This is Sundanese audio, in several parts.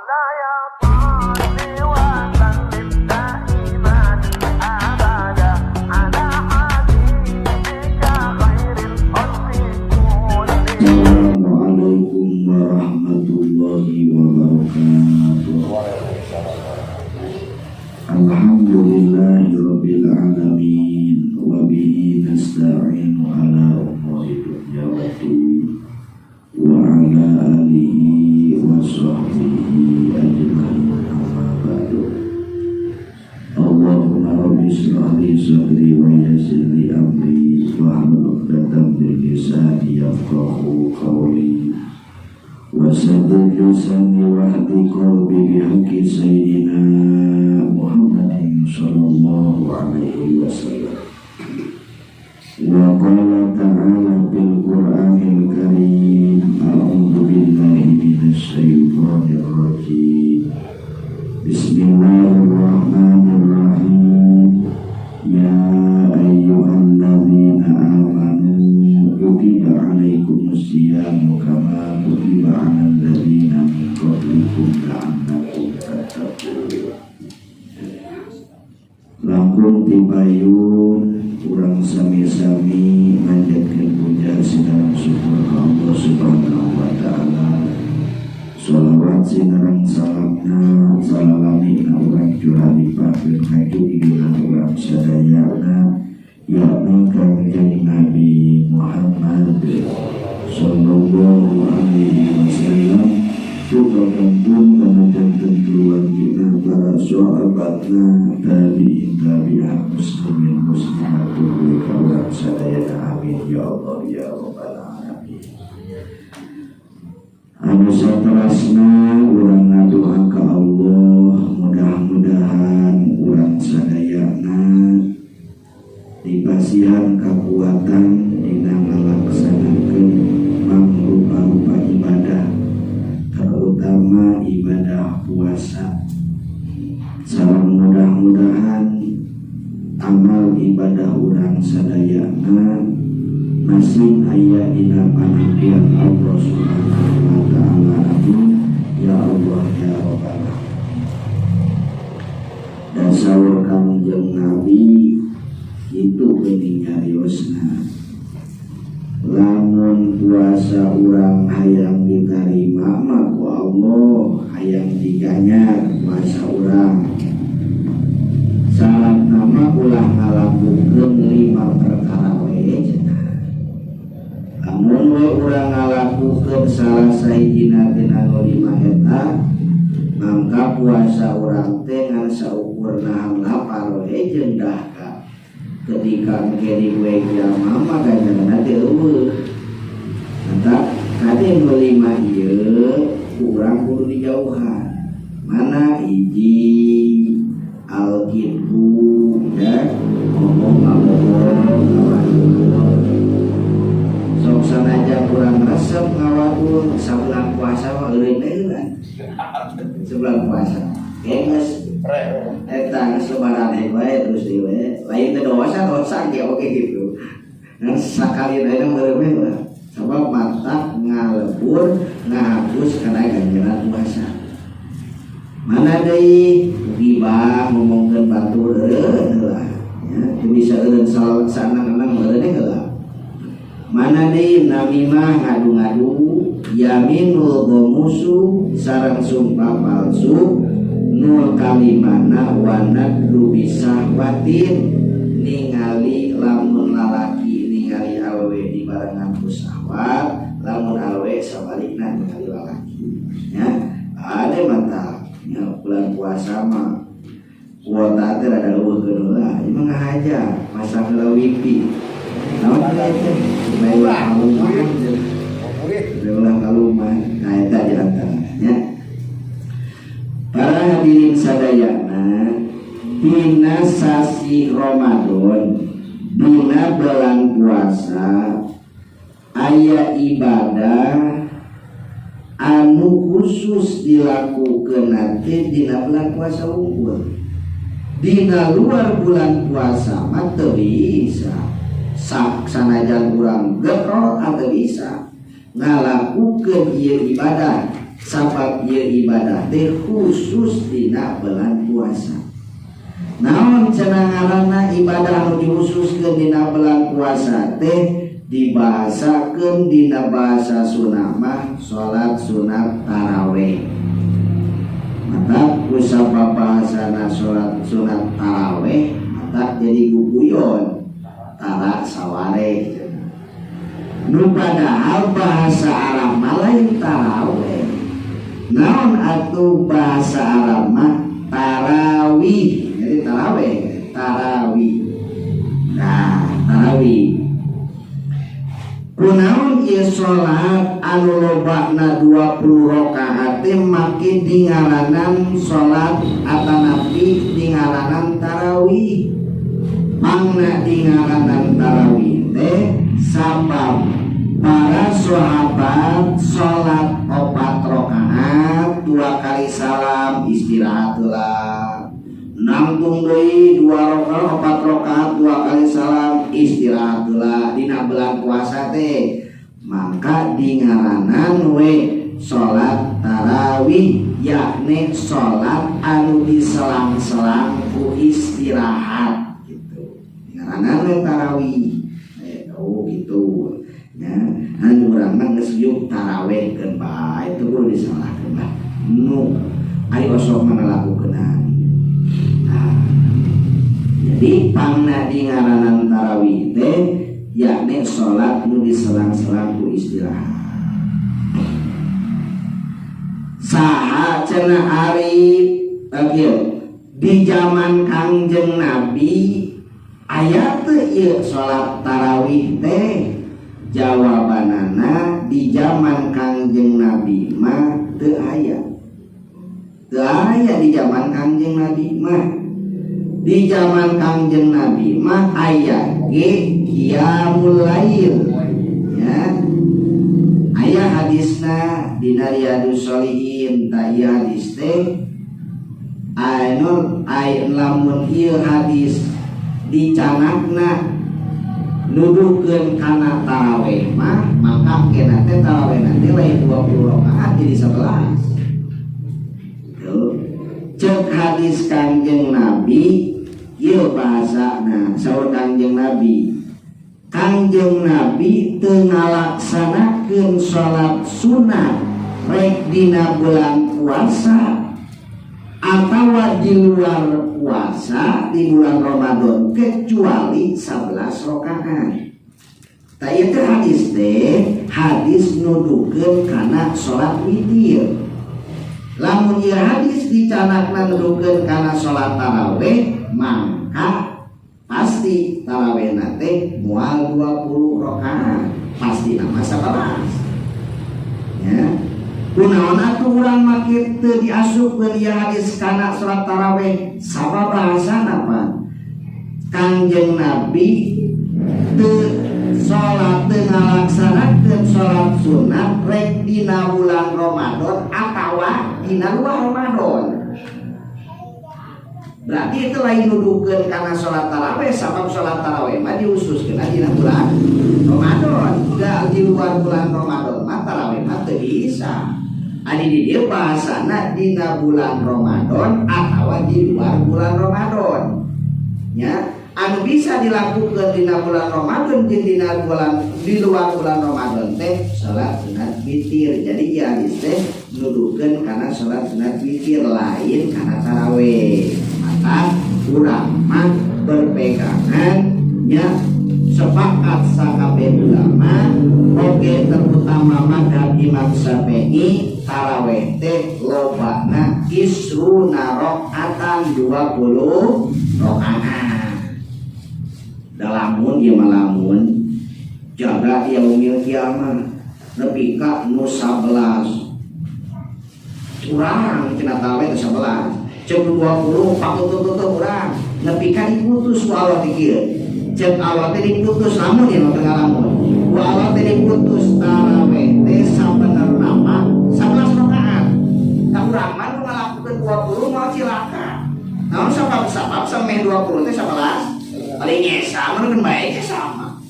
مولاي صل وسلم دائما أبدا على حبيبك خير الخلق كلهم. Assalamualaikum warahmatullahi wabarakatuh. Alhamdulillahi rabbil alamin wa bihi nasta'inu ala umuri dunya waddin wa ala alihi wa sahbihi ajma'in, amma ba'du. Allahumma rabbi ishrah li sadri wa yassir li amri wahlul 'uqdatam min lisani yafqahu qawli wa saddid lisani wahdi qalbi bihaqqi sayyidina Muhammadin sallallahu alaihi wasallam. Wa qala ta'ala bil Qur'anil Karim, a'udzu billahi minasy syaithanir rajim. Bismillahirrahmanirrahim. Ya ayyuhalladzina amanu kutiba alaikumus siyamu kama kutiba alal ladzina min qablikum la'allakum tattaqun. Langkung tipayun urang sami-sami manjatkeun puja sinareng syukur ka Allah Subhanahu wa taala. Sholawat sinareng salamna salalamina urang curah limpahkeun ka junjungan urang sadayana, yakni Kangjeng Nabi Muhammad sallallahu alaihi wasallam, tupangkeun kana janten keluargina, para sahabatna, tabi'in tabi'at, muslimin muslimat, tuluy ka urang sadayana. Amin ya Allah ya rabbal alamin. Anu saterasna, urang ngadoa ka Allah, mudah-mudahan urang sadayana dipasihan kekuatan dina ngalaksanakeun mangrupa-rupa ibadah, terutama ibadah puasa. Sareng mudah-mudahan amal ibadah urang sadayana masih aya dina panampian Allah Subhanahu wa taala. Amin ya Allah ya rabbal alamin. Dan saur Kangjeng Nabi itu geuning nyariosna, lamun puasa urang hayang diterima mah ku Allah, hayang diganjar puasa urang, syaratna mah ulah ngalakukeun lima perkara we cenah. Lamun we urang ngalakukeun salah sahijina tina nu lima eta, mangka puasa urang teh ngan saukur nahan lapar we jeung dahaga. Ketika engke di poe kiamat mah ganjaranna teh euweuh. Maka kade nu lima ieu urang kudu dijauhan. Mana hiji? Alkidbu, ya, ngomong ngabohong, ngawadul. Sok sanajan kurang resep ngawadul, sabulan puasa mah eureun deui. Sebulan puasa geus eta geus lebaran wae terus deui we. Lain teh dosa dosa ge oke gitu. Ngan sakali deui meureun we lah. Sabab mata ngalebur ngahapus kana ganjaran puasa. Mana deui? Gibah, ngomongkeun batur, eureun heula ya, teu bisa eureun sanang-anang meureun heula. Mana deui? Namimah, ngadu-ngadu, yaminul ghamusu, sareng sumpah palsu. Nu kalimana wanadru bisahwatin, ningali lamun lalaki ningali awewe dibarengan ku syahwat, lamun awewe sabalikna ningali lalaki, ya. Ada mata ya, bulan puasa mah kuota teh rada euweuh heula, ieu mah ngahaja masang heula wifi. Naon teh supaya ulah kaluman, ulah kaluman. Nah, eta di antaranya. Para hadirin sadayana, dina sasi Ramadan, dina bulan puasa, aya ibadah anu khusus dilakukan nanti dina bulan puasa wungkul. Dina luar bulan puasa mah teu bisa. Sanajan urang getol atau bisa ngalakukeun ieu ibadah. Sabab ieu ibadah teh khusus dina bulan puasa. Naon cenah ngaranna ibadah nu dikhususkeun dina bulan puasa teh dibahasakeun dina bahasa Sunda mah salat sunat taraweh. Maka kusabab bahasana salat sunat taraweh maka jadi guguyon tara saware. Nu padahal bahasa Arab mah lain taraweh. Naon atuh bahasa Arab mah tarawih. Jadi taraweh, tarawih. Nah, tarawih. Kunaon ieu salat anu lobana 20 rakaat teh makin dingaranan salat atanapi dingaranan tarawih. Mangna dingaranan tarawih teh sabab para sahabat salat 4 rakaat 2 kali salam istirahat heula. Nangtung deui 2 rakaat 4 rakaat 2 kali salam istirahat heula dina bulan puasa teh. Maka dingaranan we salat tarawih yakni salat anu diselang-selang ku istirahat gitu. Dingaranan we tarawih. Oh gitu. Ya, anu urang mah geus yuk tarawih keun bae itu kudu disalahkeun lah. Nu ari osok mah ngalakukeunna. Nah, jadi pangna dingaranan tarawih teh yakni salat nu diselang-selang ku istirahat. Saha cenah ari kieu di zaman Kangjeng Nabi aya teu ieu salat tarawih teh? Jawabanana di zaman Kangjeng Nabi mah teu aya. Teu aya di zaman Kangjeng Nabi mah. Di zaman Kangjeng Nabi mah aya ge qiyamul lail. Ya. Aya hadisna dina Riyadhus Shalihin ta ieu hadis teh anu aya lamun ieu hadis dicanakna nuduhkeun kana tarawih mah maka kena teh tarawih nanti lain 20 rakaat jadi 11. Tuh. Cek hadis Kangjeng Nabi ieu bahasana saur Kangjeng Nabi. Kangjeng Nabi teu ngalaksanakeun salat sunat rek dina bulan puasa atawa di luar puasa di bulan Ramadan kecuali 11 rakaat. Tah ieu teh hadis teh hadis nuduhkeun kana salat witir. Lamun ieu hadis dicanakna nuduhkeun kana salat tarawih maka pasti tarawihna teh moal 20 rakaat, pasti nama 11. Ya. Kunaon atuh urang make teu diasupkeun ieu hadis kana salat tarawih? Sabab bahasana apa? Kangjeng Nabi teu salat teu ngalaksanakeun salat sunat rek dina bulan Ramadan atawa dina luar Ramadan. Berarti itu lain nuduhkeun kana salat tarawih, sabab salat tarawih mah dihususkeun dina bulan Ramadan. Da di luar bulan Ramadan mah tarawih mah teu bisa. Adi di dieu bahasana dina bulan Ramadan atawa di luar bulan Ramadan. Ya, anu bisa dilakukan dina bulan Ramadan jeung dina bulan di luar bulan Ramadan teh salat sunat witir. Jadi ieu hadis teh nuduhkeun kana salat sunat witir lain kana tarawih. Maka urang mah berpegangan nya sepakat sakabeh ulama oge terutama mazhab Imam Syafi'i tarawih teh lobana isruna rakaatan 20 rakaat. Dalamun ieu mah lamun jaga yaumil kiamah nepi ka nu 11 urang cenah tarawih teh 11 cek 20 pakutututuh urang nepi ka diputus ku Allah teh kieu. Cek Allah teh diputus lamun ieu mah teu ngalamun ku Allah teh diputus tarawih teh sabenerna mah 11 rakaat. Nah urang mah nu ngalakukeun 20 moal cilaka. Naon sabab-sabab sampe 20 teh 11 paling nyesa mun bae sama.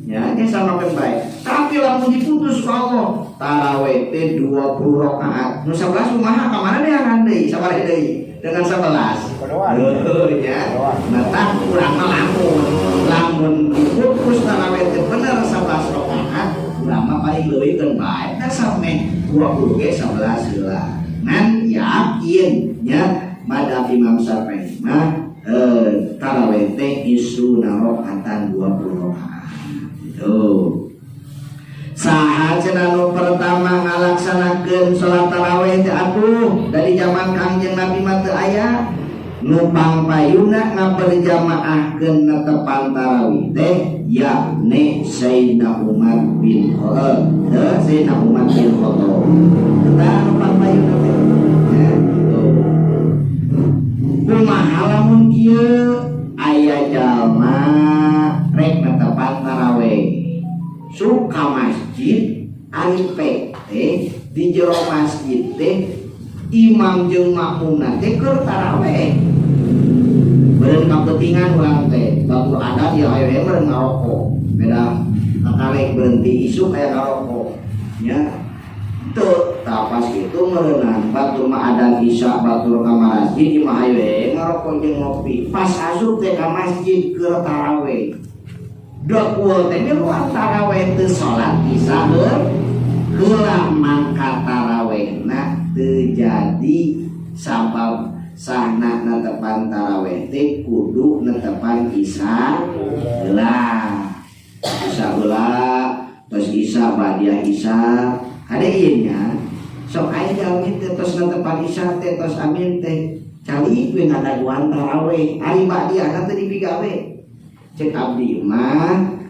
Ya, ini sama kan baik. Tapi lamun diputus ku Allah tarawih teh 20 rakaat. Nu 11 kumaha ka mana deangan deui sabaraha deui dengan 11. Heuh nya. Nah, tah urang mah lamun diputus tarawih teh bener 11 rakaat, urang mah paling leuwih keun bae. Da sampe 20 ge 11 heula. Ngan yakin nya madzhab Imam Syafi'i mah tarawih teh isruna rakaatan 20 rakaat. Tuh. Saha cenah nu pertama ngalaksanakeun salat tarawih teh atuh dari zaman Kangjeng Nabi mah teu aya nu pangpayuna ngaperjamaahkeun netepan tarawih teh yakni Sayyidina Umar bin Khattab. Sayyidina Umar bin Khattab. Eta nu pangpayuna teh. Ya, gitu. Kumaha lamun kieu aya jalma rek netepan tarawih suka masjid ari teh di jero masjid teh imam jeung makmumna teh keur tarawih beureun kapentingan urang teh batur adat ya aya meureun ngarokok beda kakarek berhenti isuk aya ngarokok nya teu tah pas kitu meureunan batur mah adan isya batur ka masjid imah ayo ngarokok jeung ngopi pas asup teh ka masjid keur tarawih Dokul teh miluan tarawih teu salat isya heula mangka tarawihna teu jadi sabab sahna netepan tarawih teh kudu netepan isya heula isya heula tos isya badiah isya kade ieu nya sok aya jalmi teh tos netepan isya teh tos amin teh calik we ngadaguan tarawih ari badiah teh dipigawe cek abdi mah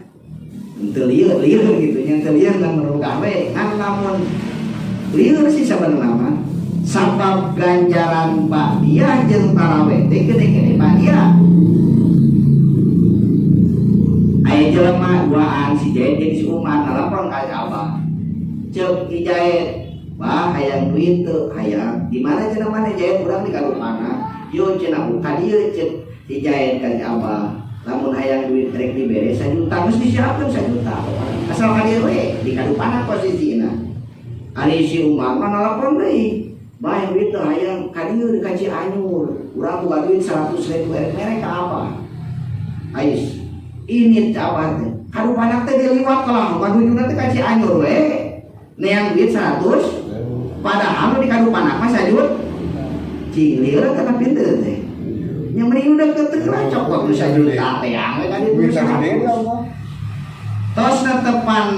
henteu lieur gitu nya henteu lieur ngan merugah we ngan lamun lieur sih sabenerna mah sabab ganjaran ba'diyah jeung tarawih teh gede-gede ba'diyah aya jelema duaan si Jaid jeung si Umar nalapon ka Abah ceuk si Jaid bah hayang duit teu hayang di mana cenah mana Jaid urang di Kalupana yo cenah ka dieu ceuk si Jaid ka Abah lamun hayang duit rek dibere 1 juta geus disiapkeun 1 juta asal ka dieu we di Kadupana posisina ari si Umar mah nalapon deui bae duit teh hayang ka dieu di ka Cianjur urang boga duit 100.000 erek mere ka apa ais ini teh abah teh Kadupana teh diliwat kalah manujuna teh ka Cianjur we neang duit 100 padahal di Kadupana mah 1 juta cing lieur teh pinter teh nya mending udah keteracok waktu 1 juta teh yang we ka ditu 100. Tos netepan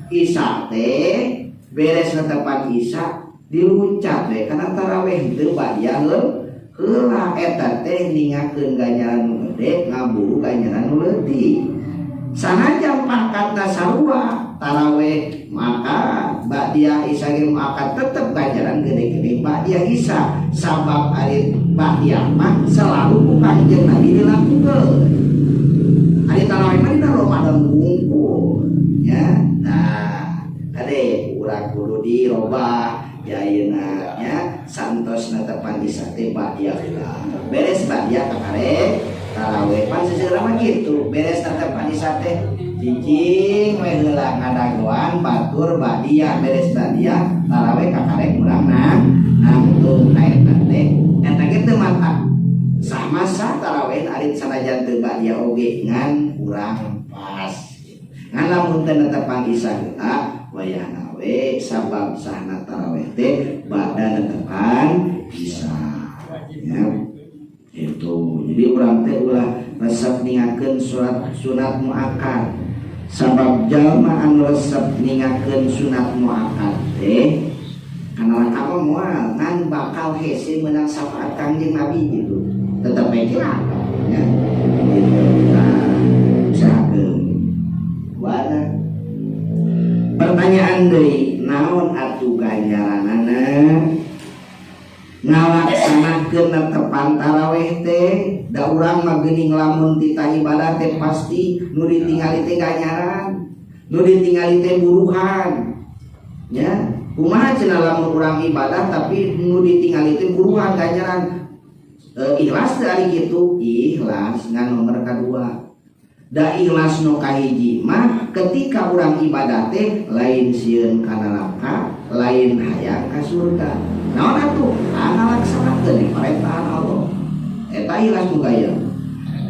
isya teh beres netepan isya diluncat we kana tarawih teu badiah heula eta teh ningakeun ganjaran nu gede ngaburu ganjaran nu leutik sanajan pangkatna sarua tarawih maka ba'diyah isya ge muakkad tetep ganjaran gede-gede ba'diyah isya sabab ari ba'diyah mah selalu ku Kangjeng Nabi dilakukeun ari tarawih mah dina Ramadan wungkul ya. Nah kade urang kudu dirobah ya ayeuna nya santos netepan isya teh ba'diyah heula beres ba'diyah kakare tarawih pan seseura mah kitu beres netepan isya teh cicing we heula ngadagoan batur ba'diyah beres ba'diyah tarawih kakare urang nangtung ka eta teh eta ge teu matak sama sah tarawih ari sanajan teu ba'diyah oge ngan kurang pas ngan lamun teu netepan isya heula wayahna we sabab sahna tarawih teh bada netepan isya ya itu. Jadi urang teh ulah resep ningakeun surat sunat muakkad sabab jalma anu resep ningakeun sunat muakkad teh kana neraka mah moal ngan bakal hese meunang syafaat Kangjeng Nabi gitu tetep we cilaka ya gitu. Nah, usahakeun. Wana pertanyaan deui naon atuh ganjaranana ngalaksanakeun netepan taraweh teh da urang mah geuning lamun titah ibadah teh pasti nu ditingali teh ganjaran nu ditingali teh buruhan nya kumaha cenah lamun urang ibadah tapi nu ditingali teh buruhan ganjaran ikhlas teh ari kitu ikhlas ngan nomor kadua Da ikhlas nu kahiji mah ketika urang ibadah teh lain sieun ka neraka, lain hayang ka surga. Naon atuh? Ngalaksanakeun parentahan Allah. Eta ikhlas nu gaya.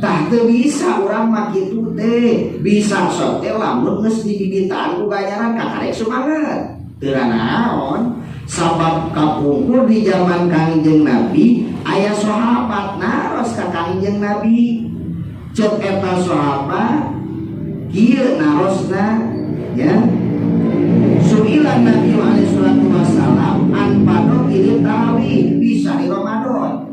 Tah teu bisa urang mah kitu teh, bisa sok teh lamun geus dibibitaan ku ganjaran kakarek semangat. Teu naon? Sabab kapungkur di zaman Kangjeng Nabi aya sahabat naros ka Kangjeng Nabi. Cek eta sahabat kieu narosna ya. Suila Nabi alaihi salatu wasalam an fadhail tarawih bisa di Ramadan.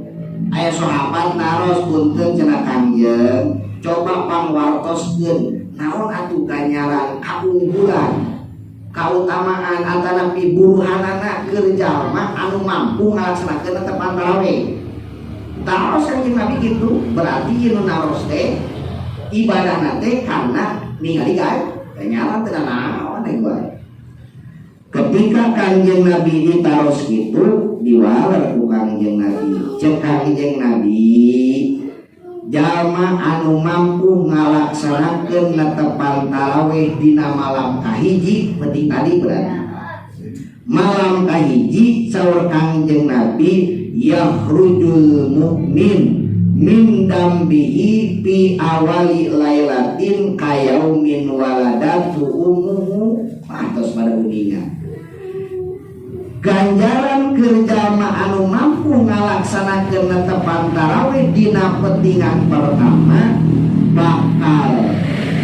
Aya sahabat naros punten cenah Kangjeng, coba pangwartoskeun naon atuh ganjaran kaunggulan kautamaan atanapi buruhanana keur jalma anu mampu ngalaksanakeun netepan tarawih. Taros Kangjeng Nabi gitu, berarti ieu nu naros teh ibadahna teh karena ningali ganjaran teu naon teh wae. Ketika Kangjeng Nabi ditaros gitu, diwaler ku Kangjeng Nabi. Cek Kangjeng Nabi, jalma anu mampu ngalaksanakeun netepan tarawih dina malam kahiji, penting tadi berarti. Malam kahiji saur Kangjeng Nabi, yakhrujul mukmin min dambihi fi awali lailatin kayaumin waladatu ummuhu. Atos pada uninga. Ganjaran keur jalma anu mampu ngalaksanakeun netepan tarawih dina petingan pertama bakal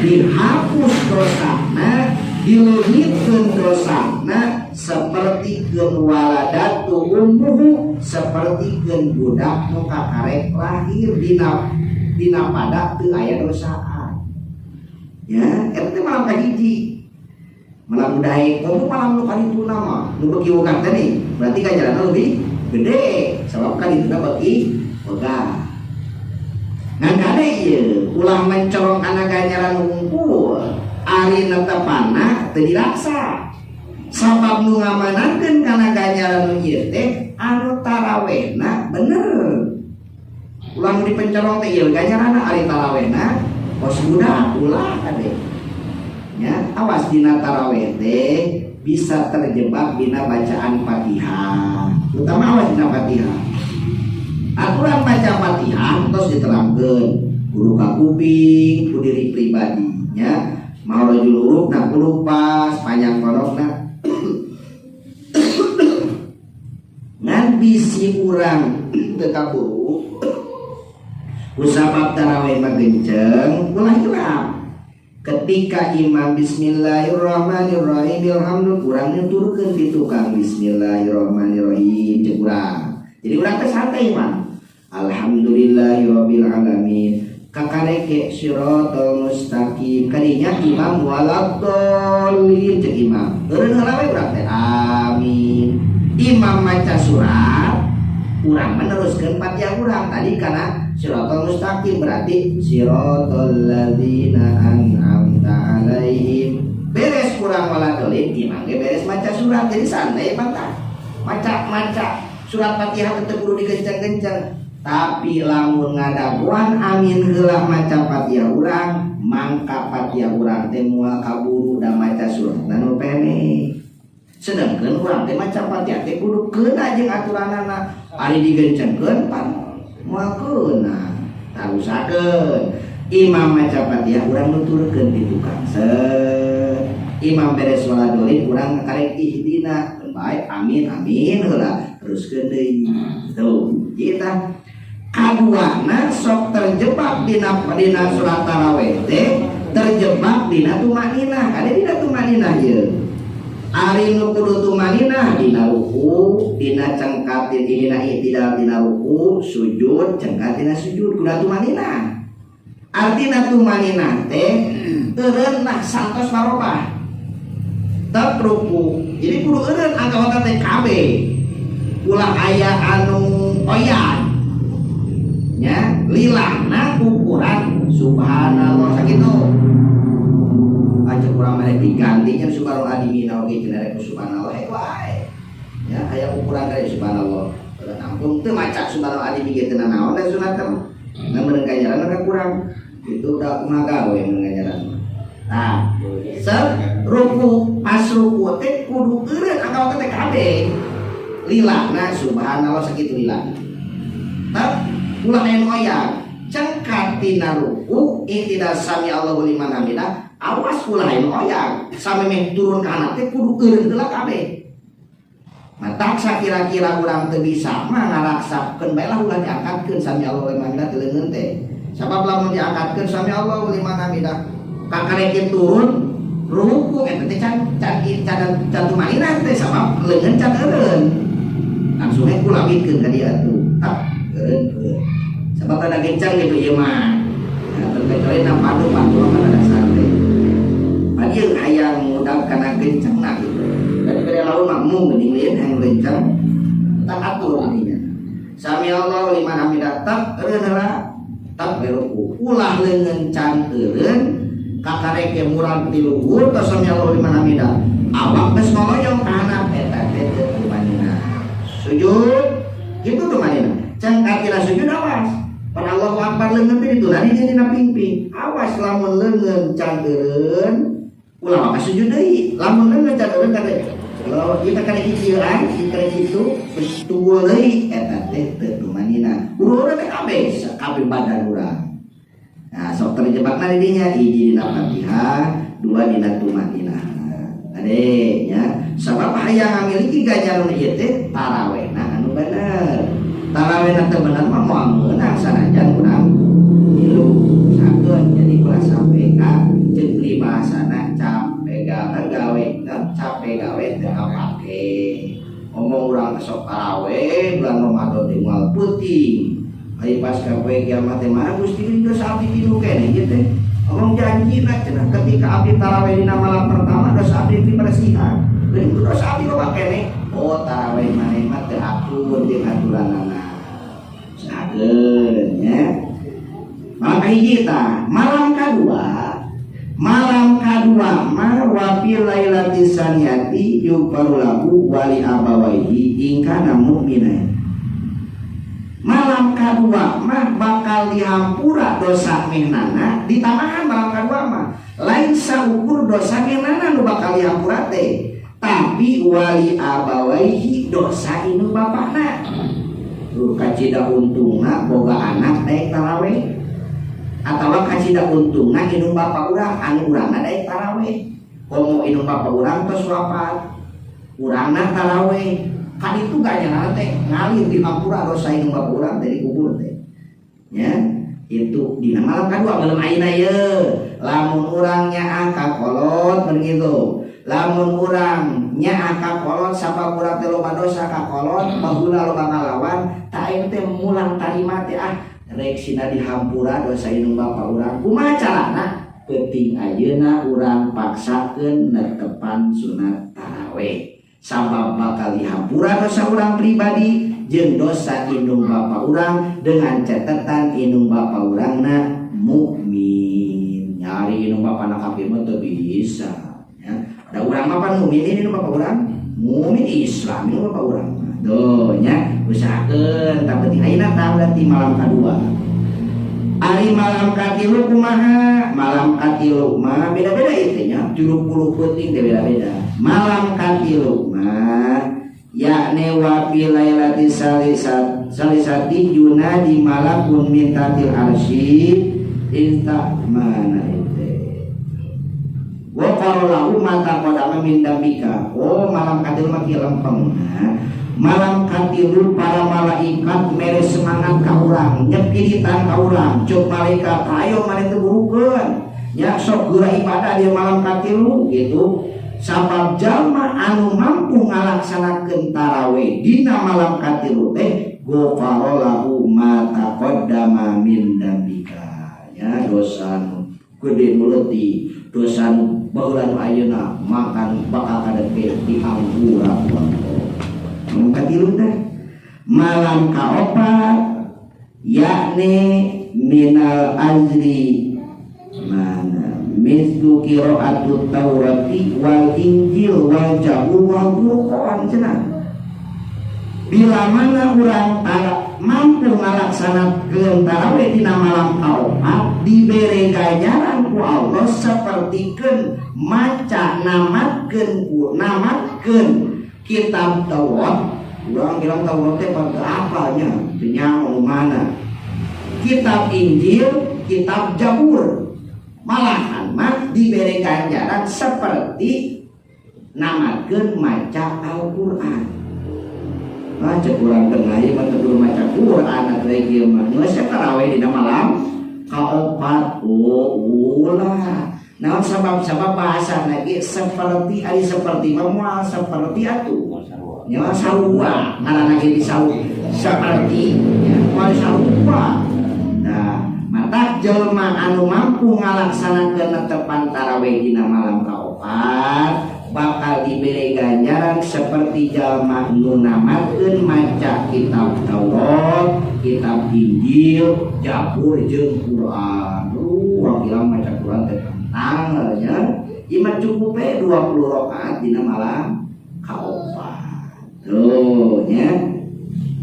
dihapus dosana, dileungitkeun dosana seperti keun waladatu ummuhu, seperti keun budak nu kakarek lahir dina pada teu aya dosaan. Ya, eta teh malam kahiji. Malam daek, komo malam nu kadituna mah, nu beuki wegah teh nih, berarti ganjaranna lebih gede, sabab kadituna beuki wegah. Ngan kade ieu ulah mencorong kana ganjaran wungkul, ari netepanna teu dilaksa. Sabab nu ngamanankeun kana ganjaran nu ieu teh anu tarawehna bener. Ulah nu dipencorong teh ieu ganjaranna ari tarawehna kos budak ulah kade. Ya, awas dina taraweh teh bisa terjebak dina bacaan Fatihah. Terutama awas dina Fatihah. Aturan baca Fatihah terus diterangkeun kudu ka kuping, ku diri pribadinya. Mahrajul huruf na kudu pas, panjang konokna. Ngan bisi urang teu kaburu kusabab taraweh mah genceng ulah hilap. Ketika imam bismillahirrahmanirrahim alhamdulillah kurang nuturkeun di tukang bismillahirrahmanirrahim cek urang. Jadi urang teh santai mah. Alhamdulillahirabbil alamin. Kakareke siratal mustaqim. Kadinya imam waladdallin cek imam. Eureun heula we urang teh amin. Imam maca surat urang meneruskeun Fatihah urang tadi karena siratal mustaqim berarti siratal ladzina an'amta alaihim. Beres kurang waladolin imam ge beres maca surat jadi santai mantap. Maca surat Fatihah teu kudu digenceng-genceng. Tapi lamun ngadaguan amin heula maca Fatihah urang, mangka Fatihah urang teh moal kaburu da maca suratna nu pendek. Sedangkan urang teh maca Fatihah teh kudu keuna jeung aturanana. Ari digencengkeun pan moal keuna. Tarusakeun. Imam maca Fatihah urang nuturkeun di tukang set. Imam beres waladolin urang karek ihdina baik amin amin heula teruskeun deui. Tuh, kita kaduana sok terjebak dina surat tarawih teh terjebak dina tumaninah. Kade dina tumaninah ye. Ari nu kudu tumaninah dina ruku, dina cengkat dina i'tidal dina ruku, sujud cengkat dina sujud kudu tumaninah. Artina tumaninah teh eureun nah santos marobah. Tetep ruku. Jadi kudu eureun anggota teh kabeh. Ulah aya anu oyan. Nya lilahna ukuran subhanallah sakitu. Aja kurang mere digantinya subhanallah adimina oge cenah rek subhanallah hek wae. Ya aya ukuran dari subhanallah. Ulah nampung teu maca subhanallah adimi ge teu nanaon da sunat teh. Nah meureun ganjaran kurang. Itu udah kumaha gawe ngajaran. Nah, set ruku, pas ruku teh kudu eureun akal teh kabeh. Lilana subhanallah sakitu lilana. Tah ulah aya nu oyag. Cengkat tina ruku i'tidal sami Allahu liman hamidah, awas ulah aya nu oyag. Samemeh turun ka handap teh kudu eureun heula kabeh. Matak sakira-kira urang teu bisa mah ngaraksapkeun bae lah, ulah diangkatkeun sami Allahu liman hamidah teh leungeun teh. Sabab lamun diangkatkeun sami Allahu liman hamidah kakarekin turun ruku eta teh can can can can tumaninah teh, sabab leungeun can eureun. Langsung we kulawitkeun ka dieu atuh. Tap eureun. Sabab rada kencang gitu ieu mah. Nah, terkecuali na padu padu mah rada santai. Pan ieu hayang ngudag kana kencangna gitu. Dari bere laun mah mung geuning lain hayang kencang tak atur intinya. Sami Allahu liman hamidah, tap eureun heula, tap ruku. Ulah leungeun can eureun kakareke murag ti luhur tos sami Allahu liman hamidah. Awak geus ngoloyong ka handap, eta teh teu tumaninah. Sujud kitu tumaninah. Can katina sujud awas. Pan Allahu Akbar leungeun teh ditulani dina pingping. Awas lamun leungeun can eureun ulah maka sujud deui. Lamun leungeun can eureun kata kalau kita kena kicieuan, kita kitu terus tunggul deui, eta teh teu tumaninah. Kudu urang teh kabeh kabeh badan urang. Nah, sok terjebakna di dinya, hiji dina Fatihah, dua dina tumaninah. Ade nya, sabab hayang ngamiliki ganjaran ieu teh tarawehna anu bener. Tarawehna teu bener mah moal meunang sanajan urang milu. Sakeun jadi ulah sampai ka jeung pribahasana capek gawe gawe, capek gawe teu kapake. Ngomong urang sok taraweh bulan Ramadan teh moal peuting. Ari pas ka poe kiamat teh mah Gusti geus abdi tilu keneh ieu teh. Ngomong janji lah cenah ketika abdi taraweh dina malam pertama dosa abdi dibersihan. Deui dosa abdi loba keneh. Oh, taraweh maneh mah teu akur jeung aturanana. Sakeun nya. Malam kahiji tah, malam kadua. Malam kadua mah wa fil lailati saniyati yughfaru lahu wa li abawaihi in kana mu'minan. Malam kadua mah bakal dihampura dosa mehnana, ditambahan malam kadua mah lain saukur dosa mehnana nu bakal dihampura teh, tapi wali abawaihi dosa indung bapakna. Tuh kacida untungna boga anak daek taraweh, atawa kacida untungna indung bapak urang anu urangna daek taraweh. Komo indung bapak urang tos wafat, urangna taraweh kan itu ganjaran teh ngalir di hampura dosa indung bapak urang teh dikubur teh ya. Itu dina malam kadua. Malam ayeuna ye lamun urang nyaah ka kolot begitu, lamun urang nyaah ka kolot sabab urang teh loba dosa ka kolot baheula loba ngalawan, tak ayeuna teh mulang tarima teh, ah rek sina dihampura dosa indung bapak urang. Kumaha carana? Penting ayeuna urang paksakeun netepan sunat taraweh, sabab bakal dihampura dosa urang pribadi jeung dosa indung bapa urang, dengan catatan indung bapa urangna mukmin. Nyari indung bapa na kafir mah teu bisa ya. Da urang mah pan mukmin, indung bapa urang mukmin Islam indung bapa urang. Tuh nya, usahakeun. Tak penting ayeuna tah berarti malam kadua. Ari malam katilu kumaha? Malam katilu mah beda-beda ieu nya, 70 peuting teh beda-beda. Malam katilu mah yakni wa fi lailati salisat salisati yunadi malakun min tahtil arsy inta mana itu wa qala lahu ma taqaddama min dambika. Oh, malam katilu mah kieu lempeng. Malam katilu para malaikat mere semangat ka urang, nyepiritan ka urang. Cuk malaikat, ayo maneh teu burukeun nya, sok geura ibadah di malam katilu gitu, sabab jalma anu mampu ngalaksanakeun tarawih dina malam katilu teh ghufara lahu ma taqaddama min dambika ya, dosa nu gede nu leutik, dosa nu baheula nu ayeuna makan bakal kadeke dihampura ku Allah. Malam katilu teh. Malam kaopat yakni minal azri mana mislu qira'atut Taurati wal Injil wal Zabur wal Furqan cenah. Bila mana urang mampu ngalaksanakeun ngalaksanakeun tarawih dina malam kaopat dibere ganjaran ku Allah sapertikeun maca namatkeun ku namatkeun kitab Taurat. Urang bilang Taurat teh pan teu apalnya, teu nyaho mana. Kitab Injil, kitab Jabur. Malahan mah dibere ganjaran seperti namatkeun maca Al-Qur'an. Ah cek urang teh ieu mah teu kudu maca Qur'an atuh ieu mah. Geus tarawih dina malam kaopat. Oh, ulah. Naon sabab-sabab bahasa lagi seperti ari seperti mah moal seperti atuh. Nya sarua ngaranna ge bisa seperti nya moal sarua. Nah, matak jelema anu mampu ngalaksanakeun netepan tarawih dina malam kaopat bakal diberi ganjaran seperti jalma nu namatkeun maca kitab Taurat, kitab Injil, Jabur jeung Quran. Urang bilang maca Quran teh tentang nya. Ieu mah cukup we 20 rakaat dina malam kaopat. Tuh nya.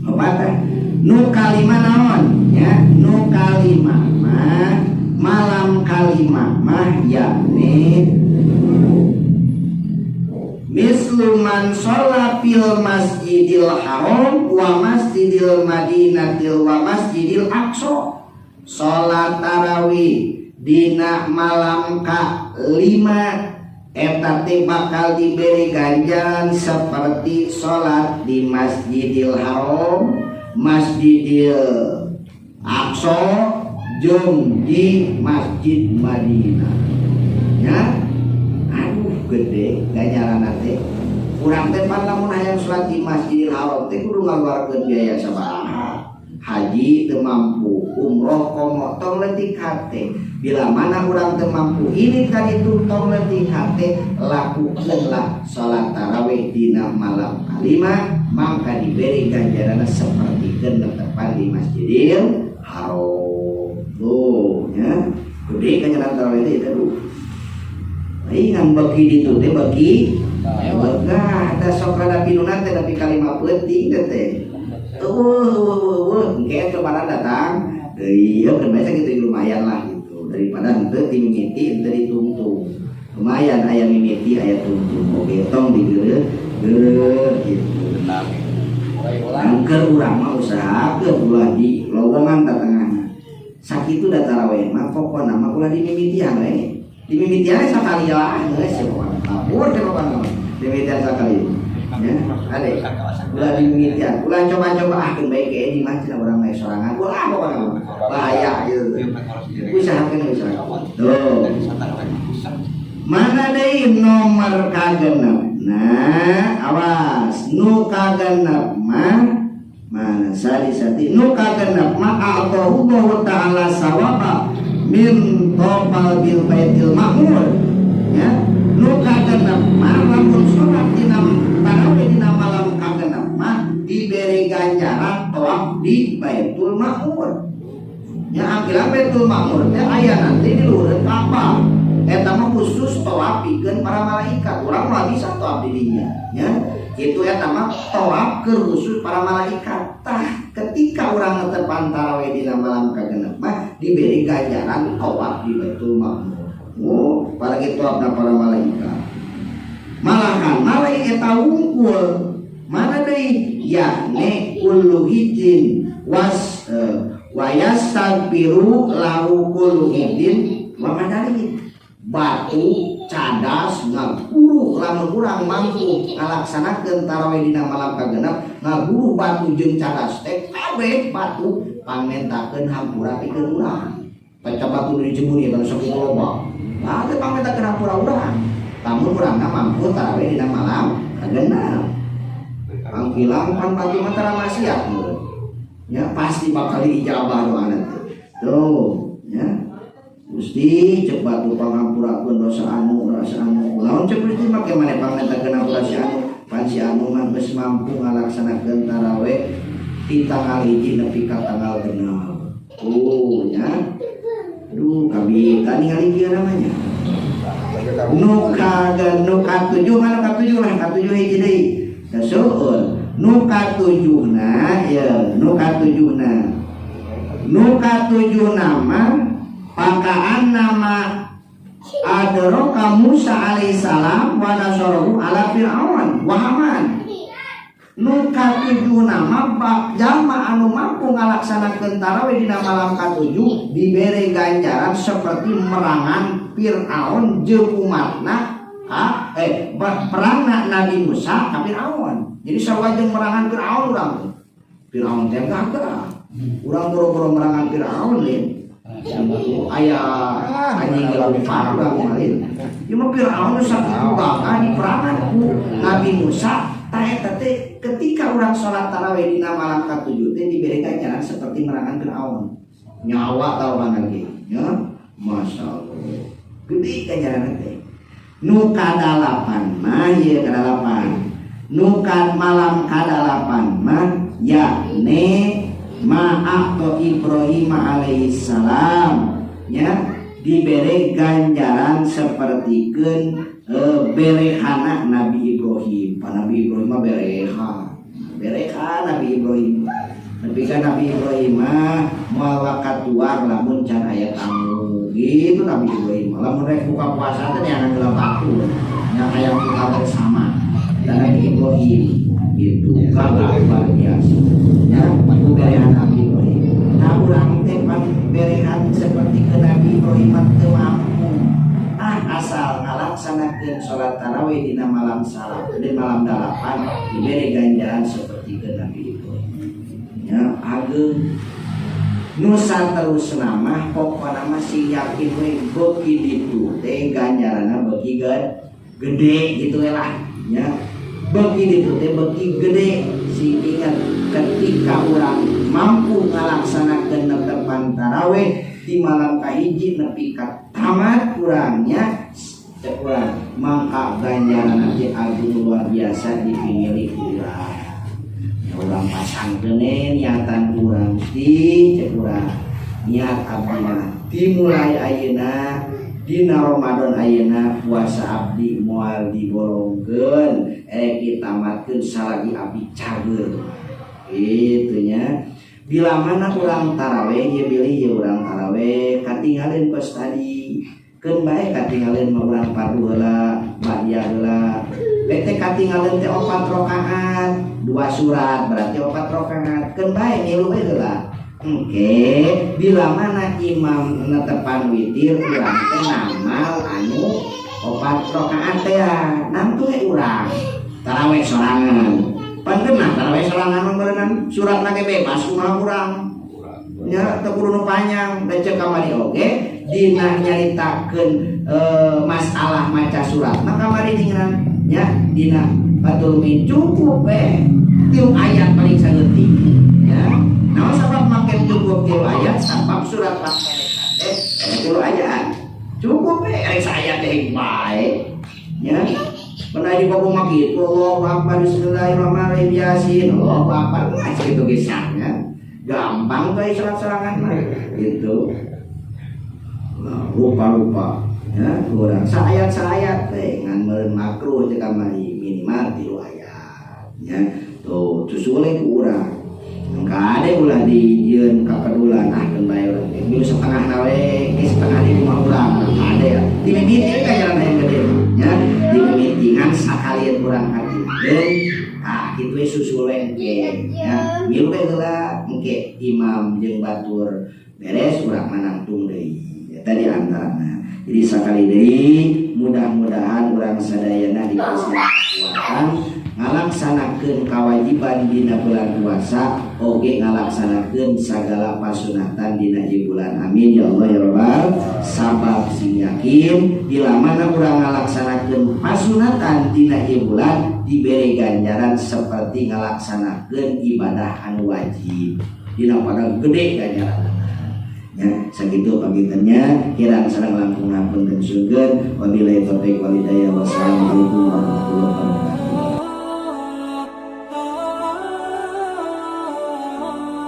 Opat teh. Nu kalima naon nya? Nu kalima mah malam kalima mah yakni mislu man sholla fil masjidil haram wa masjidil madinatil wa masjidil aqsa. Salat tarawih dina malam ka 5 eta teh bakal diberi ganjaran seperti salat di Masjidil Haram, Masjidil Aqsa jeung di Masjid Madinah. Ya. Aduh gede ganjaran teh. Urang teh pan lamun hayang salat di Masjidil Haram teh kudu ngaluarkeun biaya sabaraha. Haji teu mampu, umroh komo tong leutik hate. Bila mana urang teu mampu ini kan itu tong leutik hate, lakukeunlah salat tarawih dina malam kalima mangka diberi ganjaran sapertikeun netepan di Masjidil Haram. Tuh nya, gede ganjaran tarawih teh aduh. Ai ngan beuki ditu teh beuki megah teh sok rada pinunan teh tapi kalima peuting teh. Engke lebaran datang, iya kan biasa gitu lumayan lah gitu daripada henteu dimimiti henteu ditungtung. Lumayan aya mimiti aya tungtung oge tong digeureuh gitu. Angker urang mah usahakeun ulah di lowongan tatengahna. Sakitu da tarawih mah pokona mah ulah dimimitian we. Dimimitian sakali lah geus pokona. Lapor teh pokona mah. Dimimitian sakali. Ya, ade. Ulah dimimitian, ulah coba-coba ah keun bae ke di mah cenah urang mah sorangan. Ulah pokona mah. Bahaya gitu. Usahakeun usaha. Tuh. Mana deui nomor kagenep? Nah, awas nu kagenep mah mana sadi-sadi nu kagenep mah a'tahu ta'ala sawaba min topal bil baitil ma'mur. Ya, nu kagenep mah lamun salat dina tarawih dina malam kagenep mah diberi ganjaran tawaf di Baitul Ma'mur. Ya angkilan Baitul Ma'mur teh aya nanti di luhureun Ka'bah. Eta mah khusus tawaf pikeun para malaikat. Urang mah bisa tawaf di dinya, ya. Itu eta mah tawaf keur khusus para malaikat. Tah ketika urang netepan tarawih dina malam kagenep mah diberi ganjaran tawaf di Baitul Ma'mur. Oh, apalagi tawafna para malaikat. Malahan malaikat eta wungkul. Mana deui? Yakni kullu hijin was wa yastaghfiru lahu kullu hijin wa madari. Batu cadas ngaguruh lamun urang mampu ngalaksanakeun tarawih dina malam kagenep ngaguruh batu jeung cadas teh kabeh batu pangmentakeun hampura pikeun urang. Baca batu nu dijemur ieu banu sakitu loba. Nah teh pangmentakeun hampura urang. Lamun urangna mampu tarawih dina malam kagenep. Pangkilang pan batu mah tara maksiat meureun. Ya pasti bakal diijabah doana teh. Tuh, ya. Gusti cek batu pangampurakeun dosa anu rasa anu. Lamun cek Gusti make maneh pangmentakeun hampura si anu, pan si anu mah geus mampu ngalaksanakeun tarawih ti tanggal 1 nepi ka tanggal 6. Oh, ya. Aduh, kami tadi ningali kieu namanya. Nu ka nu katujuh mana katujuh lah, katujuh hiji deui. Da seueur. Nu katujuhna ya, nu katujuhna. Nu katujuh nama pakaan nama adraka Musa alaihissalam wa nasarahu ala Fir'aun wa Haman. Nu katujuh nama jalma anu mampu ngalaksanakeun tarawih dina malam katujuh dibere ganjaran seperti merangan Fir'aun jeung umatna, perangna Nabi Musa ka Fir'aun. Jadi sarua jeung merangan Fir'aun urang teh. Fir'aun teh gagah. Urang boro-boro merangan Fir'aun lin. Aya anjing lompat urang mah lin. Ieu mah Fir'aun sakitu gagah diperangan ku Nabi Musa. Tah eta teh ketika urang salat tarawih dina malam katujuh teh dibere ganjaran seperti merangan Fir'aun. Nyawa taruhan lagi, ya. Masya Allah. Gede ganjaran teh. Nu kadalapan mah ieu kadalapan. Nu malam kadalapan mah yakni ma'aqta Ibrahim alaihissalam, ya, dibere ganjaran sapertikeun berehana Nabi Ibrahim. Pak Nabi Ibrahim mah bereha. Bereha Nabi Ibrahim. Tapi kan Nabi Ibrahim mah moal wakatuar lamun can aya tamu. Gitu Nabi Ibrahim. Lamun rek buka puasa teh neangan heula batu. Nya hayang buka bersama. Dan Nabi Ibrahim gitu gagah luar biasa. Ya, berehan Nabi Ibrahim. Nah, urang teh pan berehan seperti ke Nabi Ibrahim teu mampu. Ah, asal ngalaksanakeun salat tarawih dina malam salat di malam dalapan diberi ganjaran seperti ke Nabi Ibrahim. Ya, ageung. Nu saterusna mah pokona mah sing yakin we beuki ditu teh ganjaranna beuki gede gitu we lah, ya. Beuki ditu teh beuki gede. Sing ingat ketika urang mampu ngalaksanakeun netepan tarawih di malam kahiji nepi ka tamat kurangnya cek urang mangka ganjaran nanti agung luar biasa dipingili urang. Ya, urang pasang niatan urang di cek urang niat abdi mah dimulai ayeuna dina Ramadan ayeuna puasa abdi moal dibolongkeun ditamatkeun salagi abdi cager gitu nya. Bila mana urang taraweh ye bilih ye urang taraweh katinggalin kos tadi keun bae katinggalin mah urang padu heula ba'diyah heula teh katinggalin teh 4 rakaat 2 surat berarti 4 rakaat keun bae ngilu we heula. Engke bila mana imam netepan witir urang teh namal anu 4 rakaat teh nantu we urang taraweh sorangan. Panggenah taraweh sorangan mah berenang surat lagi bebas kumaha urang nya teu kudu nu panjang da ceuk kamari oge dina nyaritakeun masalah maca surat mah kamari tinggal nya dina batul min cukup we 3 ayat paling saeutik ya. Naon sabab make cukup 3 ayat? Sabab surat pendek teh 3 ayat cukup we rek saayat teh bae nya. Pernah di bawah mah gitu, Allahu Akbar, Bismillahirrahmanirrahim, Yasin, Allahu Akbar, nggak segitu kisahnya. Gampang kayak serat-serangan mah gitu. Nah, lupa-lupa ya, kurang saayat-saayat teh ngan meureun makruh teh kamari minimal 3 ayat ya. Tuh susule ku urang. Engka ade ulah dijieun kapedulan ah keun bae urang teh. Milu setengah na we, ge setengah di rumah urang. Ade ya. Di mimiti ka jalan hayang gede ya. Di mimiti ngan sakalian urang katinggalkeun. Ah kitu we susule engke ya. Milu we heula engke imam jeung batur beres urang manangtung deui. Eta di antarana. Jadi sakali deui mudah-mudahan urang sadayana dikasih kekuatan ngalaksanakeun kewajiban dina bulan puasa oge ngalaksanakeun sagala pasunatan dina ieu bulan. Amin ya Allah ya Rabbal. Sabab sing yakin bila mana urang ngalaksanakeun pasunatan dina ieu bulan dibere ganjaran seperti ngalaksanakeun ibadah anu wajib. Dina pada gede ganjaran. Ya, sakitu pagintennya kirang sareng langkung ngapunten sungkeun. Wabillahi taufik wal hidayah. Wassalamualaikum warahmatullahi.